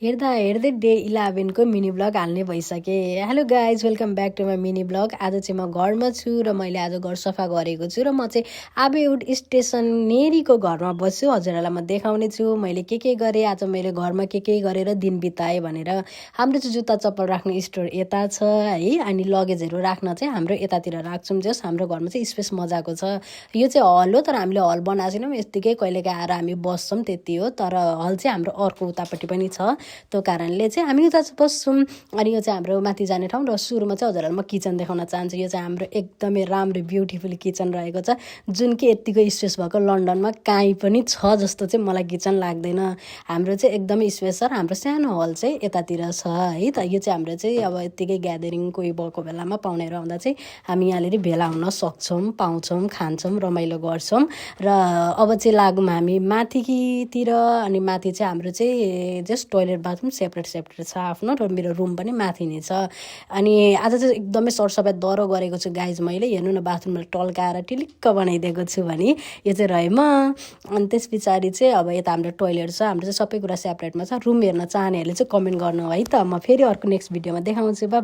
हेर्दा हेर्दै डे 11 को मिनी ब्लग हाल्ने भइसके। Hello guys, welcome back to my mini blog. आज चाहिँ म घरमा छु र मैले आज घर सफा गरेको छु र म चाहिँ आबेउड स्टेसन नेरीको घरमा बस्छु। हजुरहरूलाई म देखाउने छु मैले के गरेँ आज, मैले घरमा के गरेर दिन बिताएँ भनेर। हाम्रो चाहिँ जुत्ता चप्पल राख्ने स्टोर यता छ है, अनि लगेजहरू राख्न चाहिँ हाम्रो यतातिर राख्छौँ। जस हाम्रो घरमा चाहिँ स्पेस मजाको छ। यो चाहिँ हल हो, तर हामीले हल बनाएको छैनौँ, यत्तिकै कहिलेकाहीँ आएर हामी बस्छौँ त्यति हो। तर हल चाहिँ हाम्रो अर्को उतापट्टि पनि छ, त्यो कारणले चाहिँ हामी उता बस्छौँ। अनि यो चाहिँ हाम्रो माथि जाने ठाउँ र सुरुमा चाहिँ हजुरहरूलाई म किचन देखाउन चाहन्छु। यो चाहिँ हाम्रो एकदमै राम्रो ब्युटिफुल किचन रहेको छ, जुन कि यत्तिको स्पेस भएको लन्डनमा काहीँ पनि छ जस्तो चाहिँ मलाई किचन लाग्दैन। हाम्रो चाहिँ एकदमै स्पेस छ र हाम्रो सानो हल चाहिँ यतातिर छ है त। यो चाहिँ हाम्रो चाहिँ अब यत्तिकै ग्यादरिङ कोही भएको बेलामा पाहुनाहरू आउँदा चाहिँ हामी यहाँनिर भेला हुन सक्छौँ, पाउँछौँ, खान्छौँ, रमाइलो गर्छौँ। र अब चाहिँ लागौँ हामी माथितिर। अनि माथि चाहिँ हाम्रो चाहिँ जस्ट टोइलेट बाथरुम सेपरेट छ आफ्नो, र मेरो रुम पनि माथि नै छ। अनि आज चाहिँ एकदमै सरसफाइ दह्रो गरेको छु गाइज। मैले हेर्नु न, बाथरुममा टल्काएर टिलिक्क बनाइदिएको छु भने यो चाहिँ रहे म। अनि त्यस पछाडि चाहिँ अब यता हाम्रो टोइलेट छ। हाम्रो चाहिँ सबै कुरा सेपरेटमा छ। रुम हेर्न चाहनेहरूले चाहिँ कमेन्ट गर्नु है त। म फेरि अर्को नेक्स्ट भिडियोमा देखाउँछु। Bye bye.